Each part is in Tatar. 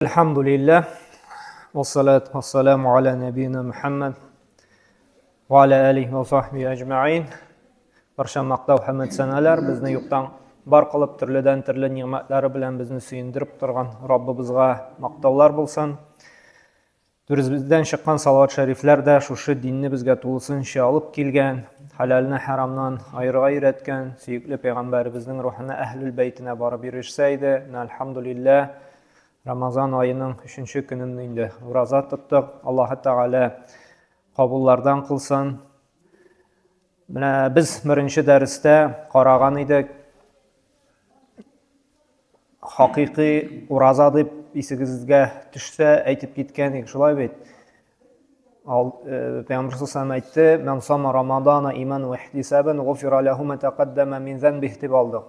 Әлхәмдүлилләһ, вассалату вассаламу аля нәбиина Мухаммад ва аля алихи ва сахбихи әҗмәгыйн. Барча мактау һәм сәналар безне юктан бар кылып төрледән төрле нигъмәтләре белән безне сөендереп торган Раббыбызга мактаулар булсын. Дөресебездән чыккан салават шәрифләр дә шушы динне безгә тулысынча алып килгән, хәләлне хәрамнан аерырга өйрәткән сөекле пәйгамбәребезнең рухына әһлүл бәйтенә барып ирешсә иде. Менә әлхәмдүлилләһ, Рамазан аеның өченче көнен инде ураза тоттык. Аллаһы Тәгалә кабуллардан кылсын. Менә без беренче дәрестә караган идек, хакыйкый ураза дип исегезгә төшсә, әйтеп киткән идек, шулай бит? Ал, э, Пәйгамбер саллаллаху әйтте, "Ман сама рамадана иман ва ихтисабан, гуфира лаху ма тақаддама мин занбих" дип алдык.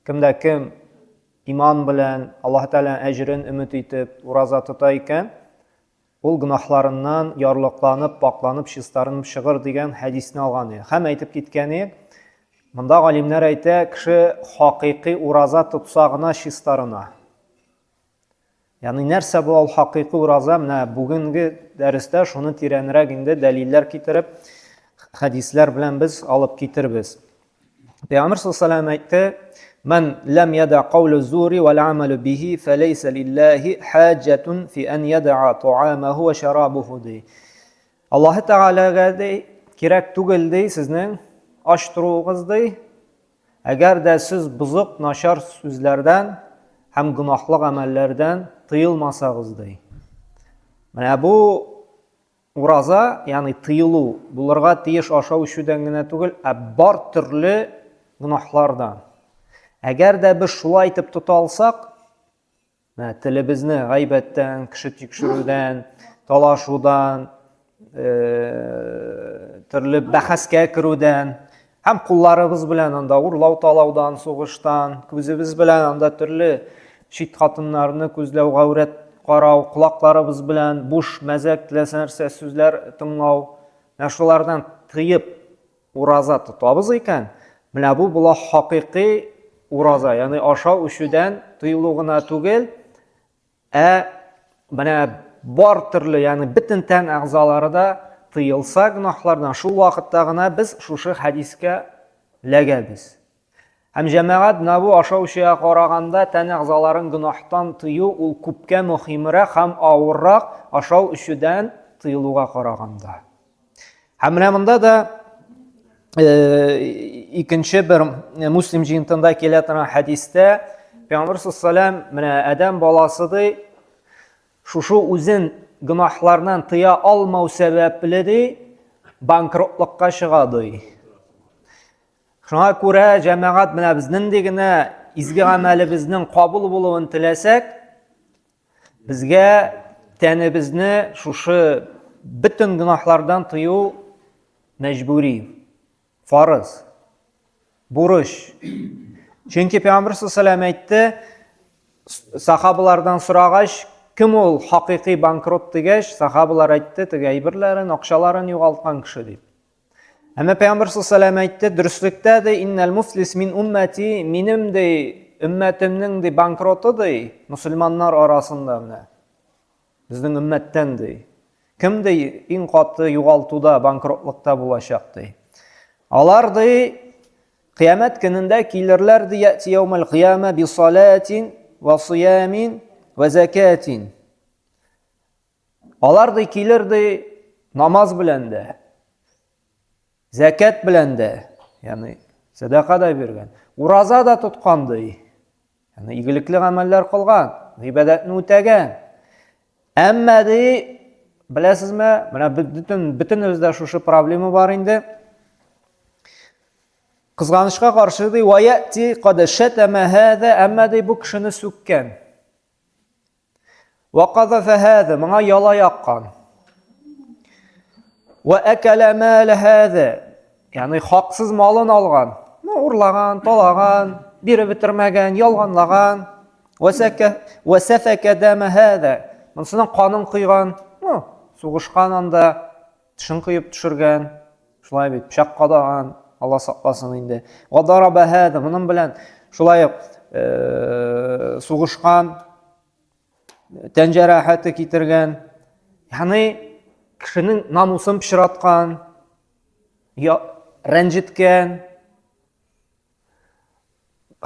Кемдә кем иман белән Аллаһ Тәгаләнең әҗерен өмет итеп ураза тота икән, Ул гөнаһларыннан ярлыкланып, пакъланып, чистарынып чыгыр дигән хәдисне алган иде. Һәм әйтеп киткән иде, монда галимнәр әйтә, кеше хакыйкый ураза тотса гына чистарына. Ягъни нәрсә бу ул хакыйкый ураза? Менә бүгенге дәрестә шуны тирәнрәк инде дәлилләр китереп, хәдисләр белән без алып китербез. Пәйгамбер саллаллаху алейһи әйтте: "Ман лам яда каулу зури вал амалу бихи фалейса лиллахи хаҗатун фи ан яда'a та'амаху ва шарабуху" ди. Аллаһ Тәгаләгә ди, кирәк түгел ди сезнең ач торуыгыз ди. Әгәр дә сез бозык, начар сүзләрдән һәм гөнаһлы гамәлләрдән тыелмасагыз ди. Менә бу Ураза, ягъни тыелу, булырга тиеш ашау-эчүдән генә түгел, ә бар төрле гөнаһлардан. Әгәр дә без шулай итеп тота алсак, менә телебезне гайбәттән, кеше тикшерүдән, талашудан, э, төрле бәхәскә керүдән һәм кулларыбыз белән анда урлау талаудан, сугыштан, күзебез белән анда төрле чит хатыннарны күзләү, гаурәт карау, колакларыбыз белән буш мәзәк, теләсә нәрсә сүзләр тыңлау, менә шулардан тыеп ураза тотабыз икән, менә бу була хакыйкый ураза, ягъни ашау эчүдән тыелу гына түгел, Ә менә бар төрле, ягъни бөтен тән әгъзалары да тыелса гөнаһлардан, шул вакытта гына без шушы хәдискә ләгәбез. Һәм җәмәгать менә бу ашаучыга караганда тән әгъзаларын гөнаһтан тыю ул күпкә мөһимрәк һәм авыррак ашау эчүдән тыелуга караганда. Һәм менә монда да э, икенче бер э, Муслим җыентында килә торган хәдистә Пәйгамбер саллаллаху менә адәм баласы ди шушы үзен гөнаһлардан тыя алмау сәбәпле ди банкротлыкка чыга ди. Шуңа күрә җәмәгать менә без нинди генә изге гамәлебезнең кабул булуын теләсәк, Безгә тәнебезне шушы бөтен гөнаһлардан тыю мәҗбүри, фарыз, бурыч. Чөнки Пәйгамбер саллаллаху әйтте, сахабалардан сорагач, кем ул хакыйкый банкрот дигәч, сахабалар әйтте, теге әйберләрен, акчаларын югалткан кеше дип. Әмма Пәйгамбер саллаллаху әйтте, дөреслектә ди, иннәл муфлис мин уммәти, минем ди, өммәтемнең ди банкроты ди, мусульманнар арасында менә. Безнең өммәттән ди. Кем ди иң каты югалтуда, банкротлыкта булачак ди. Алар ди кыямәт көнендә килерләр ди, яти яумал кыяма би салатин ва сиямин ва закатин. Алар ди килер ди намаз белән дә, зәкәт белән дә, ягъни сәдака да биргән, ураза да тоткан ди. Ягъни игелекле гамәлләр кылган, гыйбадәтне үтәгән. Әмма ди, беләсезме, менә бөтен бөтенебездә шушы проблема бар инде. Кызганычка каршы ди, ваяти кад шатама һаза, әмма ди бу кешене сүккән. Ва казафа һаза, моңа яла яккан. Ва акала мал һаза, ягъни хаксыз малын алган. Ну, урлаган, талаган, биреп бетермәгән, ялганлаган. Ва сәкә, ва сәфәкә дама һаза. Монсының канын койган, ну, сугышкан анда, тешен коеп төшергән. Шулай бит, пычак кадаган, Алла сакласын инде. Ва дараба һаза, моның белән шулай ук э, сугышкан. тән җәрәхәте китергән. Ягъни кешенең намусын пычраткан, я рәнҗеткән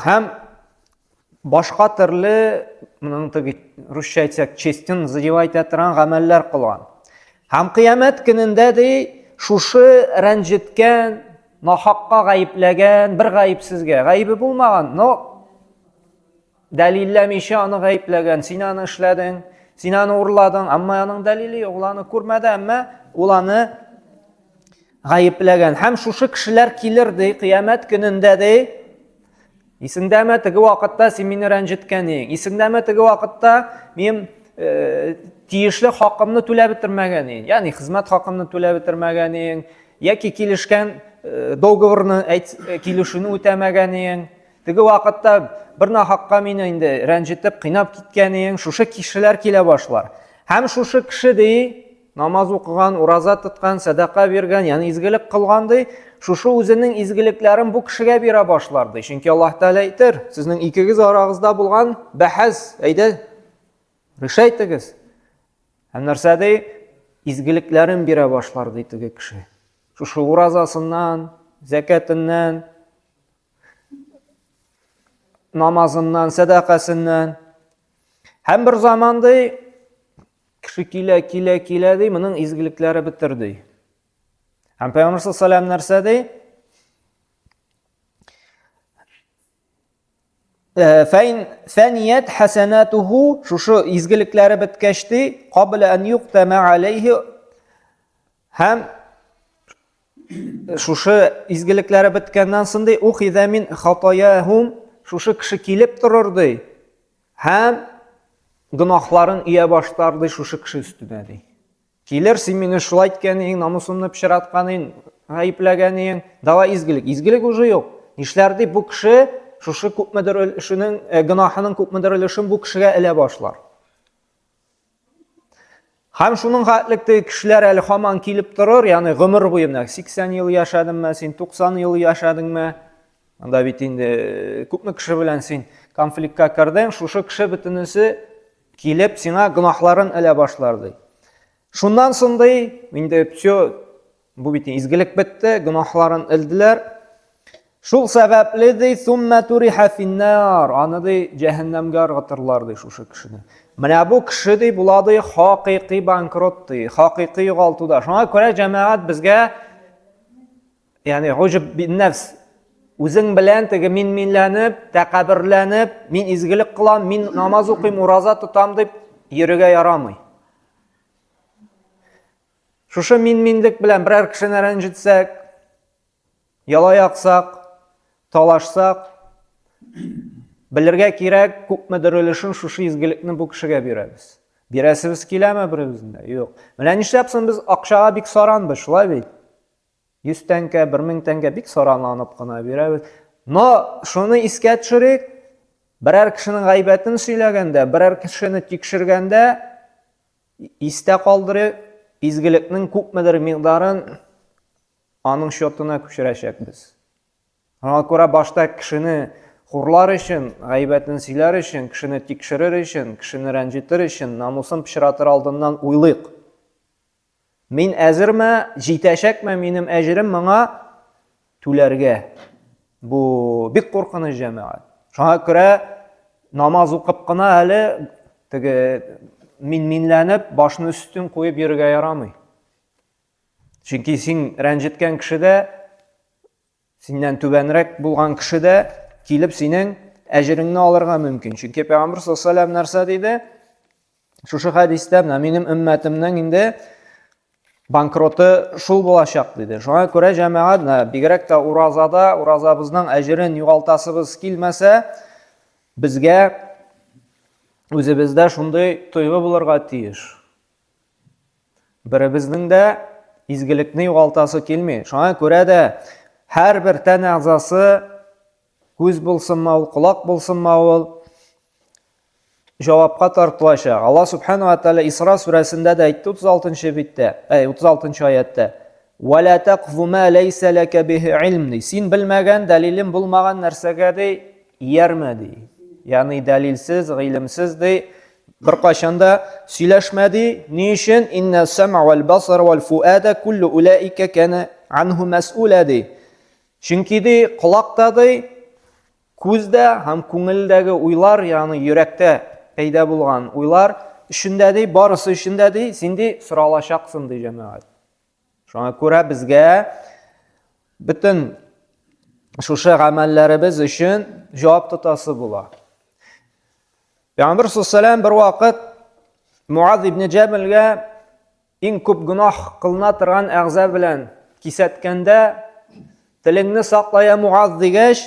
һәм башка төрле, моның теге русча әйтсәк, честен задевать итә торган гамәлләр кылган. Һәм кыямәт көнендә ди, шушы рәнҗеткән, нахакка гаепләгән бер гаепсезгә, гаебе булмаган, но дәлилләмичә аны гаепләгән, син аны эшләдең, син аны урладың, әмма аның дәлиле юк, ул аны күрмәде, әмма ул аны гаепләгән. Һәм шушы кешеләр килер ди, кыямәт көнендә ди, исеңдәме теге вакытта син мине рәнҗеткән идең, исеңдәме теге вакытта мин э, тиешле хакымны түләп бетермәгән идең, ягъни хезмәт хакымны түләп бетермәгән идең, яки килешкән э, договорны әйт, э, килешүне үтәмәгән идең. Теге вакытта бер нахакка мине инде рәнҗетеп, кыйнап киткән идең, шушы кешеләр килә башлар. Һәм шушы кеше ди, намаз укыган, ураза тоткан, сәдака биргән, ягъни изгелек кылган ди, шушы үзенең изгелекләрен бу кешегә бирә башлар ди. Чөнки Аллаһ Тәгалә әйтер, сезнең икегез арагызда булган бәхәс, әйдә, решайтегез. Һәм нәрсә ди? Изгелекләрен бирә башлар ди теге кеше. Шушы уразасыннан, зәкәтеннән, намазыннан, сәдакасыннан. Һәм бер заман ди, кеше килә, килә, килә ди, моның изгелекләре бетер ди. Һәм Пәйгамбер саллаллаху нәрсә ди? Э, фәин фәният хәсәнәтуху шушы изгелекләре беткәч ди, кабла ан юктама алейхи һәм шушы изгелекләре беткәннән соң ди, ухиза мин хатаяхум, шушы кеше килеп торыр ди һәм гөнаһларын өя башлар ди шушы кеше өстенә ди. Килер, син мине шулай иткән идең, намусымны пычраткан идең, гаепләгән идең. Давай изгелек. Изгелек уже юк. Нишләр ди бу кеше шушы күпмедер өлешенең, э, гөнаһының күпмедер өлешен бу кешегә элә башлар. Һәм шуның хәтлек кешеләр әле һаман килеп торыр, ягъни гомер буе менә 80 ел яшәдеңме, син 90 ел яшәдеңме? Анда бит инде э, күпме кеше белән син конфликтка кердең, шушы кеше бөтенесе килеп сиңа гөнаһларын элә башлар ди. Шуннан соң ди, инде все Бу бит изгелек бетте, гөнаһларын элделәр. Шул сәбәпле ди, сумма туриха финнар, аны ди җәһәннәмгә ыргытырлар ди шушы кешене. Менә бу кеше ди була ди хакыйкый банкрот ди, хакыйкый югалтуда. Шуңа күрә җәмәгать безгә ягъни уҗб бин нәфс үзең белән теге мин-минләнеп, тәкәбберләнеп, мин изгелек кылам, мин намаз укыйм, ураза тотам дип йөрергә ярамый. Шушы мин-минлек белән берәр кешене рәнҗетсәк, яла яксак, талашсак, белергә кирәк, күпмедер өлешен шушы изгелекне бу кешегә бирәбез. Бирәсебез киләме беребезнең дә? Юк. Менә нишләп соң без акчага бик саранбыз, шулай бит? 100 тәңкә, 1000 тәңкә бик саранланып кына бирәбез. Но шуны искә төшерик, берәр кешенең гайбәтен сөйләгәндә, берәр кешене тикшергәндә, Истә калдырыйк, изгелекнең күпмедер микъдарын аның счетына күчерәчәкбез. Шуңа күрә башта кешене хурлар өчен, гайбәтен сөйләр өчен, кешене тикшерер өчен, кешене рәнҗетер өчен, намусын пычратыр алдыннан уйлыйк. Мин әзерме, җитәчәкме минем әҗерем моңа түләргә? Бу бик куркыныч җәмәгать. Шуңа күрә намаз укып кына әле теге мин-минләнеп, башны өстен куеп йөрергә ярамый. Чөнки син рәнҗеткән кеше дә Синнән түбәнрәк булган кеше дә килеп синең әҗереңне алырга мөмкин. Чөнки Пәйгамбер саллаллаху алейһи нәрсә диде? Шушы хәдистә менә минем өммәтемнең инде банкроты шул булачак диде. Шуңа күрә җәмәгать, менә бигрәк тә уразада, уразабызның әҗерен югалтасыбыз килмәсә, безгә үзебездә шундый тойгы булырга тиеш. Беребезнең дә изгелекне югалтасы килми. Шуңа күрә дә һәрбер тән әгъзасы күз булсынмы ул, колак булсынмы ул, җавапка тартылачак. Алла субхану ва тааля Исра сүрәсендә дә әйтте 36 биттә, әй 36 аятта. Ва ла тaqфу ма лайса лака бихи илм ди. Син белмәгән, дәлилең булмаган нәрсәгә ди иярмә ди. Ягъни дәлилсез, гыйлемсез ди. Беркайчан да сөйләшмә ди. Ни өчен? Инна сәмә вәл басар вәл фуада куллу улаика кана анху мәс'ула ди. Чөнки ди, колак та ди, күз дә һәм күңелдәге уйлар, ягъни йөрәктә пәйда булган уйлар өчен дә ди, барысы өчен дә ди, син ди соралачаксың ди җәмәгать. Шуңа күрә безгә бөтен шушы гамәлләребез өчен җавап тотасы була. Пәйгамбер саллаллаху бер вакыт Муаз ибн Җәбелгә иң күп гөнаһ кылына торган әгъза белән кисәткәндә, телеңне саклая Муаз дигәч,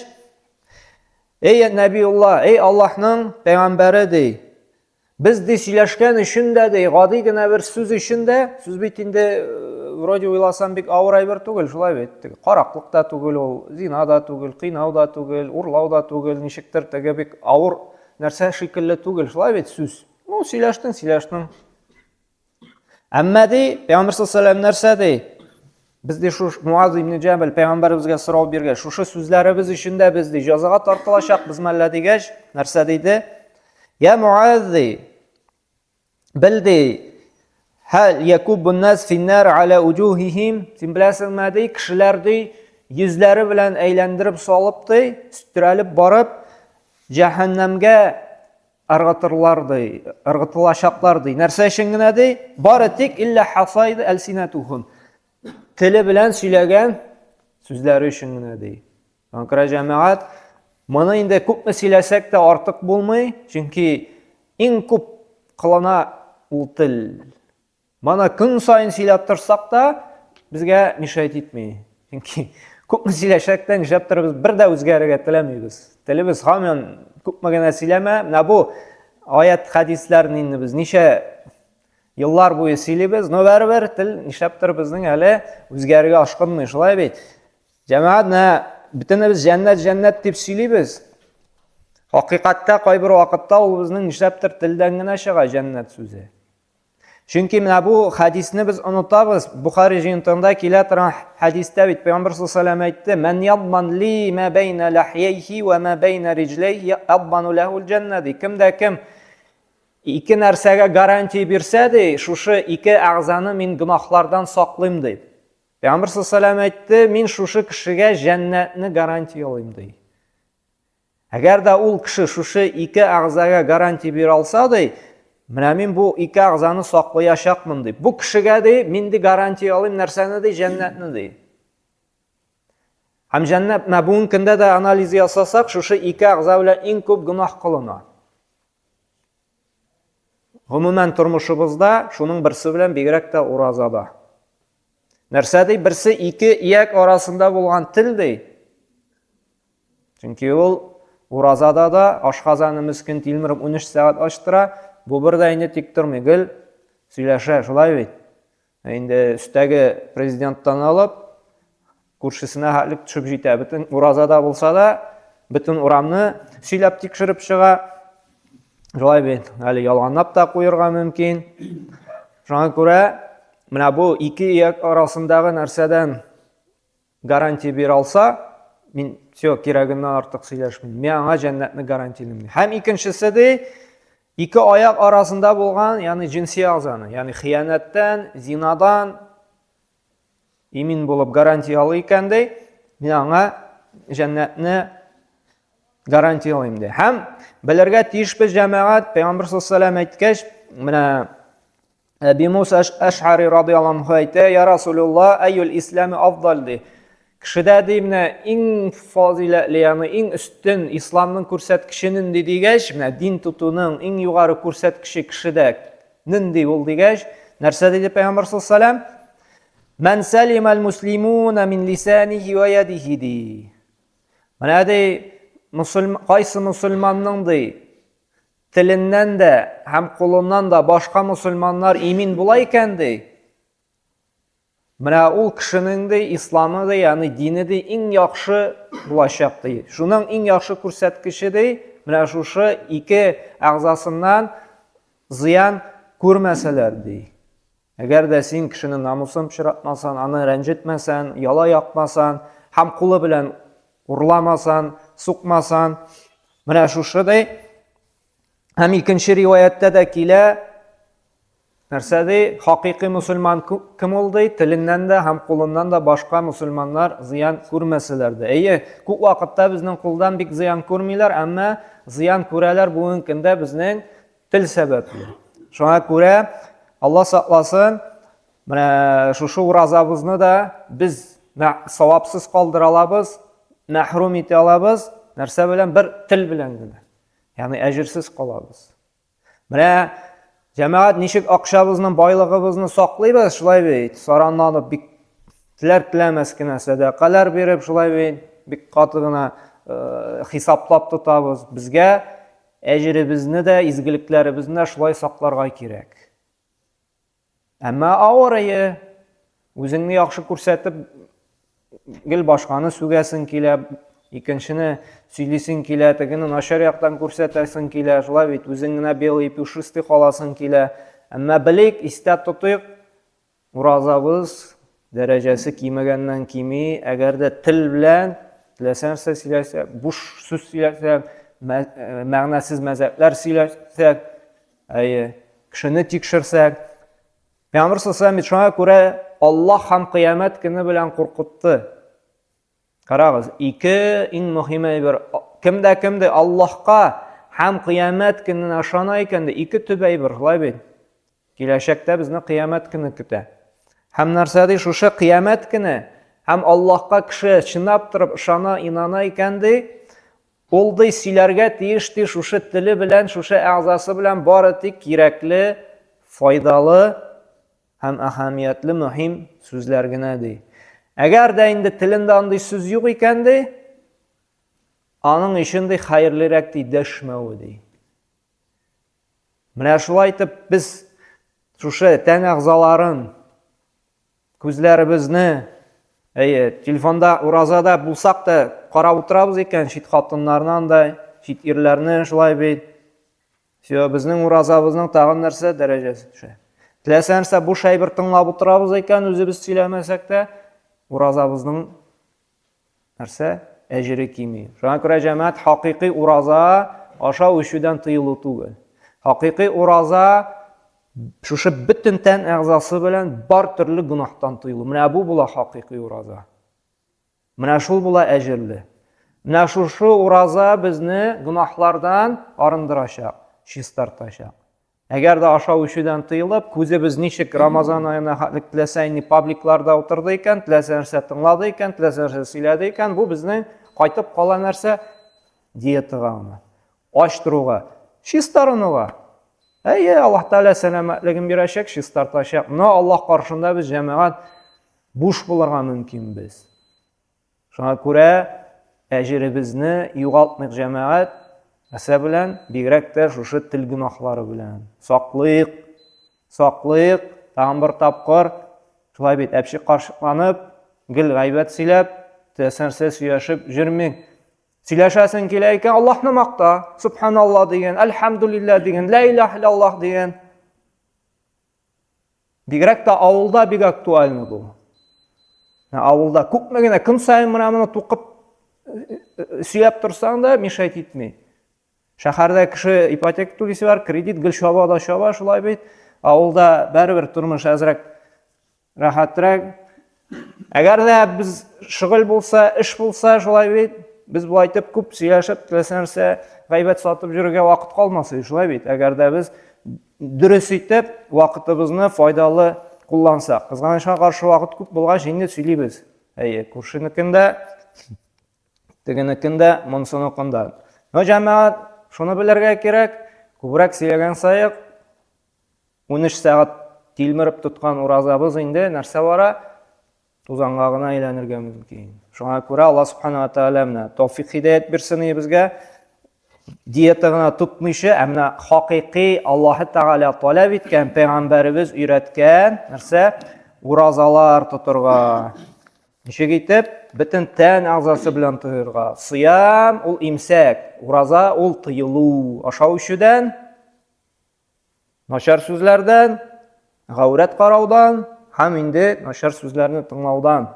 Эй Нәбиулла, эй Аллаһның пәйгамбәре ди, Без ди сөйләшкән өчен дә ди, гади генә бер сүз өчен дә, сүз бит инде э, вроде уйласам бик авыр әйбер түгел, шулай бит. Теге караклык та түгел ул, зина да түгел, кыйнау да түгел, урлау да түгел, ничектер теге бик авыр нәрсә шикелле түгел, шулай бит сүз. Ну, сөйләштең, сөйләштең. Әмма ди, Пәйгамбер саллаллаху нәрсә ди? Без ди шуш Муаз ибн Җәбел пәйгамбәребезгә сорау биргән, шушы сүзләребез өчен дә без ди җәзага тартылачакбыз мәллә дигәч, нәрсә диде? Я Муаз ди, бел ди, хәл якубун нас финнар аля уҗухихим, син беләсеңме ди, кешеләр ди, йөзләре белән әйләндереп салып ди, өстерәлеп барып, җәһәннәмгә ыргытырлар ди, ыргытылачаклар ди. Нәрсә өчен генә ди? Бары тик илля хасайд әлсинәтухум. Теле белән сөйләгән сүзләре өчен генә ди. Аңкара җәмәгать, моны инде күпме сөйләсәк тә артык булмый, чөнки иң күп кылана ул тел. Моны көн саен сөйләп торсак та, безгә мешать итми. Чөнки күпме сөйләшсәк тә, нишләптер без бер дә үзгәрергә теләмибез. Телебез һаман күпме генә сөйләмә. Менә бу аят хәдисләрне инде без ничә еллар буе сөйлибез, но бәрібер тел нишләптер безнең әле үзгәрергә ашкынмый, шулай бит? Җәмәгать, менә бөтенебез җәннәт, җәннәт дип сөйлибез. Хакыйкатьтә кайбер вакытта ул безнең нишләптер телдән генә чыга җәннәт сүзе. Чөнки менә бу хәдисне без онытабыз. Бухари җыентыгында килә торган хәдистә бит Пәйгамбер саллаллаху алейһи әйтте: "Мән ядман ли ма бәйнә лахьяйхи ва ма бәйнә риҗләйхи адману лахул җәннә" ди. Кем дә кем ике нәрсәгә гарантия бирсә ди, шушы ике әгъзаны мин гөнаһлардан саклыйм ди. Пәйгамбер саллаллаху алейһи әйтте: "Мин шушы кешегә җәннәтне гарантиялыйм" ди. Әгәр дә ул кеше шушы ике әгъзага гарантия бирә алса, ди, менә мин бу ике әгъзаны саклаячакмын, ди. Бу кешегә, ди, мин ди гарантия алыйм нәрсәне, ди, җәннәтне, ди. Һәм җәннәт, менә бүгенге көндә дә анализ ясасак, шушы ике әгъза белән иң күп гөнаһ кылына. Гомумән тормышыбызда шуның берсе белән бигрәк тә уразада. Нәрсә ди? Берсе ике ияк арасында булган тел ди. Чөнки ул уразада да ашказаны мескен тилмереп 13 сәгать ач тора, бу бер дә инде тик тормый, гел сөйләшә, шулай бит. Ә инде өстәге президенттан алып, күршесенә хәтлек төшеп җитә. Бөтен уразада булса да, бөтен урамны сөйләп тикшереп чыга. Шулай бит, әле ялганлап та куерга мөмкин. Шуңа күрә менә бу ике ияк арасындагы нәрсәдән гарантия бирә алса, мин все, кирәгеннән артык сөйләшмим. Мин аңа җәннәтне гарантиялим. Һәм икенчесе ди, ике аяк арасында булган, ягъни җинси әгъзаны, ягъни хыянәттән, зинадан имин булып гарантия ала икән ди, мин аңа җәннәтне гарантиялим ди. Һәм белергә тиешбез җәмәгать, Пәйгамбер саллаллаху алейһи әйткәч, менә Әби Муса Әш'ари радияллаһу анһу әйтә, "Я Расулулла, әюл ислами афдал" ди. Кешедә ди, менә иң фазиләтле, ягъни иң өстен исламның күрсәткече нинди дигәч, менә дин тотуның иң югары күрсәткече кешедә нинди ул дигәч, нәрсә диде Пәйгамбәр саллаллаху алейһи ва Мән салимал муслимуна мин лисанихи ва ядихи ди. Менә ди, мусульман кайсы мусульманның ди Теленнән дә һәм кулыннан да башка мусульманнар имин була икән, ди. Менә ул кешенең ди исламы ди, ягъни дине ди иң яхшы булачак ди. Шуның иң яхшы күрсәткече ди, менә шушы ике әгъзасыннан зыян күрмәсәләр ди. Әгәр дә син кешенең намусын пычратмасаң, аны рәнҗетмәсәң, яла якмасаң һәм кулы белән урламасаң, сукмасаң, менә шушы ди, Һәм икенче риваятьтә дә килә, нәрсә ди? Хакыйкый мусульман кем ул ди? Теленнән дә һәм кулыннан да башка мусульманнар зыян күрмәсәләр дә. Әйе, күп вакытта безнең кулдан бик зыян күрмиләр, әмма зыян күрәләр бүгенге көндә безнең тел сәбәпле. Шуңа күрә Алла сакласын, менә шушы уразабызны да без савапсыз калдыра алабыз, мәхрүм итә алабыз, нәрсә белән? Бер тел белән генә. Ягъни әҗерсез калабыз. Менә җәмәгать ничек акчабызны, байлыгыбызны саклыйбыз, шулай бит, саранланып бик теләр теләмәс кенә сәдакалар биреп, шулай бит, бик каты гына э, хисаплап тотабыз. Безгә әҗеребезне дә, изгелекләребезне дә шулай сакларга кирәк. Әмма авыр әйе. Үзеңне яхшы күрсәтеп, гел башканы сүгәсең килә, икенчене сөйлисең килә, тегене начар яктан күрсәтәсең килә, шулай бит, үзең генә белый пушистый каласың килә. Әмма белик, истә тотыйк, уразабыз дәрәҗәсе кимегәннән кими, әгәр дә тел белән теләсә нәрсә сөйләсәк, буш сүз сөйләсәк, мәгънәсез мәзәкләр сөйләсәк, Әйе, кешене тикшерсәк, Пәйгамбер саллаллаху бит шуңа күрә Аллаһ һәм кыямәт көне белән куркытты. Карагыз, ике иң мөһим әйбер. Кем дә кем дә Аллаһка һәм кыямәт көненә ышана икән дә, ике төп әйбер, шулай бит. Киләчәктә безне кыямәт көне көтә. Һәм нәрсә ди, шушы кыямәт көне һәм Аллаһка кеше чынлап торып ышана, инана икән ди, Ул ди сөйләргә тиеш ди шушы теле белән, шушы әгъзасы белән бары тик кирәкле, файдалы һәм әһәмиятле мөһим сүзләр генә ди. Әгәр дә инде телендә андый сүз юк икән ди, аның өчен ди хәерлерәк ди дәшмәве ди. Менә шулай итеп без шушы тән әгъзаларын Күзләребезне, әйе, телефонда уразада булсак та карап утырабыз икән, чит хатыннарны анда, чит ирләрне шулай бит. Все, безнең уразабызның тагын нәрсә дәрәҗәсе төшә. Теләсә нәрсә буш әйбер тыңлап утырабыз икән, үзебез сөйләмәсәк тә, уразабызның Нәрсә? Әҗере кими. Шуңа күрә җәмәгать хакыйкый ураза ашау эчүдән тыелу түгел. Хакыйкый ураза шушы бөтен тән әгъзасы белән бар төрле гөнаһтан тыелу. Менә бу була хакыйкый ураза. Менә шул була әҗерле. Менә шушы ураза безне гөнаһлардан арындырачак, чистартачак. Әгәр дә ашау-эчүдән тыелып, күзебез ничек Рамазан аена хәтлек теләсә нинди пабликларда утырды икән, теләсә нәрсә тыңлады икән, теләсә нәрсә сөйләде икән, бу безнең кайтып кала нәрсә? Диетага гына. Ач торуга, чистарынуга. Әйе, Аллаһ Тәгалә сәламәтлеген бирәчәк, чистартачак. Но Аллаһ каршында без җәмәгать буш булырга мөмкинбез. Шуңа күрә әҗеребезне югалтмыйк җәмәгать, нәрсә белән? Бигрәк тә шушы тел гөнаһлары белән. Саклыйк, саклыйк, тагын бер тапкыр, шулай бит, әпче каршыкланып, гел гайбәт сөйләп, теләсә нәрсә сөйләшеп йөрмик. Сөйләшәсең килә икән, Аллаһны макта, субханалла диген, әлхәмдулилла диген, ла илаһ иллаллаһ диген. Бигрәк тә авылда бик актуальны бу. Авылда күпме генә көн саен менә моны тукып э, э, сөйләп торсаң да мешать итми. Шәһәрдә кеше ипотека түлисе бар, кредит гел чаба да чаба, шулай бит. Авылда бәрібір тормыш әзрәк рәхәтрәк. Әгәр дә без шөгыль булса, эш булса, шулай бит, без болай итеп күп сөйләшеп, теләсә нәрсә гайбәт сатып йөрергә вакыт калмас иде, шулай бит. Әгәр дә без дөрес итеп вакытыбызны файдалы куллансак. Кызганычка каршы вакыт күп булгач, инде сөйлибез. Әйе, күршенекен дә, тегенекен дә, монсыныкын да. Но җәмәгать, шуны белергә кирәк, күбрәк сөйләгән саек, 13 сәгать тилмереп тоткан уразабыз инде нәрсә бара? Тузанга гына әйләнергә мөмкин. Шуңа күрә Алла субхана ва тааля менә тәүфик һидәят бирсен безгә. Диета гына тотмыйча, ә менә хакыйкый Аллаһы Тәгалә таләп иткән, пәйгамбәребез өйрәткән нәрсә? Уразалар тотырга. Ничек итеп? Бөтен тән әгъзасы белән тыелырга. Сыям ул имсәк, ураза ул тыелу, ашау эчүдән, Начар сүзләрдән, гаурәт караудан һәм инде начар сүзләрне тыңлаудан.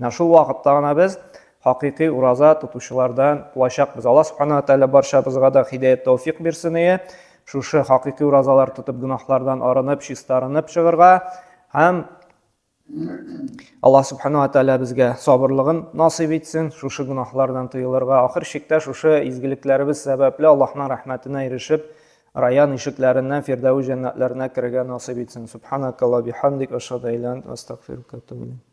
Менә шул вакытта гына без хакыйкый ураза тотучылардан булачакбыз. Аллаһ Субхану ва Тәгалә барчабызга да һидәят тәүфик бирсен ие. Шушы хакыйкый уразалар тотып гөнаһлардан арынып, чистарынып чыгырга һәм Аллаһ Субхану ва Тәгалә безгә сабырлыгын насыйп итсен, шушы гөнаһлардан тыелырга, ахыр чиктә шушы изгелекләребез сәбәпле Аллаһның рәхмәтенә ирешеп, Раян ишекләреннән Фирдәүс җәннәтләренә керергә насыйп итсен. Субханакалла бихамдик, ашһаду ан ла илаһа илля ант, астагфирука ва атубу иләйк.